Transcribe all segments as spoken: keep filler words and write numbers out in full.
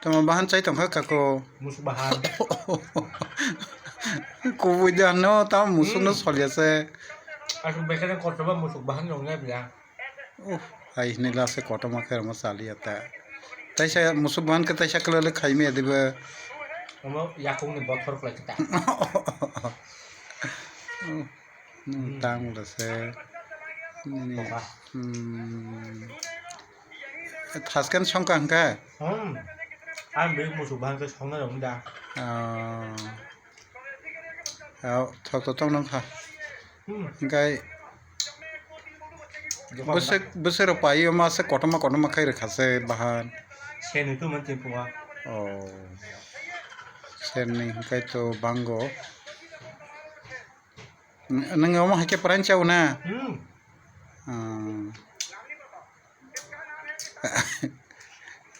Tamo bahan chai tongkha kako. Musuk bahan. Kubui de ano tamo musuk no Hmm. Solya se. Asuk bekhe kotor ba musuk bahan rong ya biya. Uh, hai hinui last kotorma khe rwma chaliya ta. Taisa musuk bahan khe taisa kwlale khaimaya diba. Omo yakung ni bothor kwlai khe ta. Hmm. Nwng tang wngla se. Nini, Papa. Hmm. Thaskan songkha hwnkhe? Hmm. Ang bini musuk bahan khe songna rwngda. Ah. Au, thok to tong nang kha. Hmm. Hingkai Jokon bwswk, bwswk rok pai o ma se kotorma kotorma khai rwkha se bahan. Senwi tu man tin punga. Oh. Senwi hingkai to bango. N-, nwng omo hai khe pran chao na? Hmm. Ah.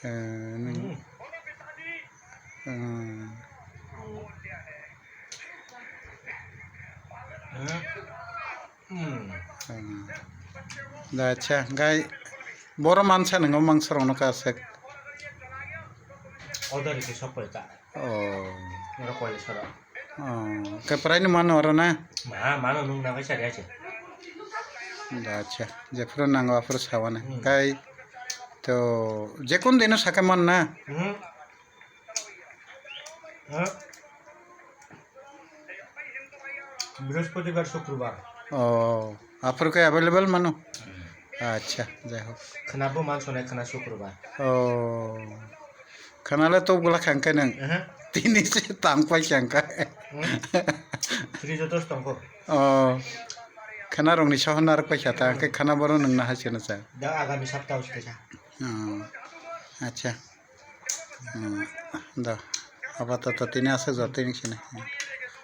Eh, nwng, Hmm. ah. Hmm. Hmm. Hmm. Da, acha, gai, boro mansa nwngo mangsa rokno kasek. Order rikhe sok pai ta. Oh. Oro koi sara. Oh, khe prai no mano oro na? Ma, mano nwng na kaisa ria se. Da, acha, jephuru nango aphuru sawana. Hmm. Kai to jekun dino sakhe man na? Hmm. Ha? Brihospatibar, Sukrobar. Oh, aphuru khe available mano? Hmm. Acha, jai hok. Khna bo man sonai khna Sukrobar. Oh. Khna le to bwla khang khe nang. Aha. Tini se tang pai khang kha. Hmm. Fridge o dos tong kho. Oh. Khna rong ni sohon narwk pai kha ta, khe khna boro nang na hai se na cha. Da agami sapta o se kha. Oh. Acha. Hmm. Da. Apatot tini aswk jotoni sini.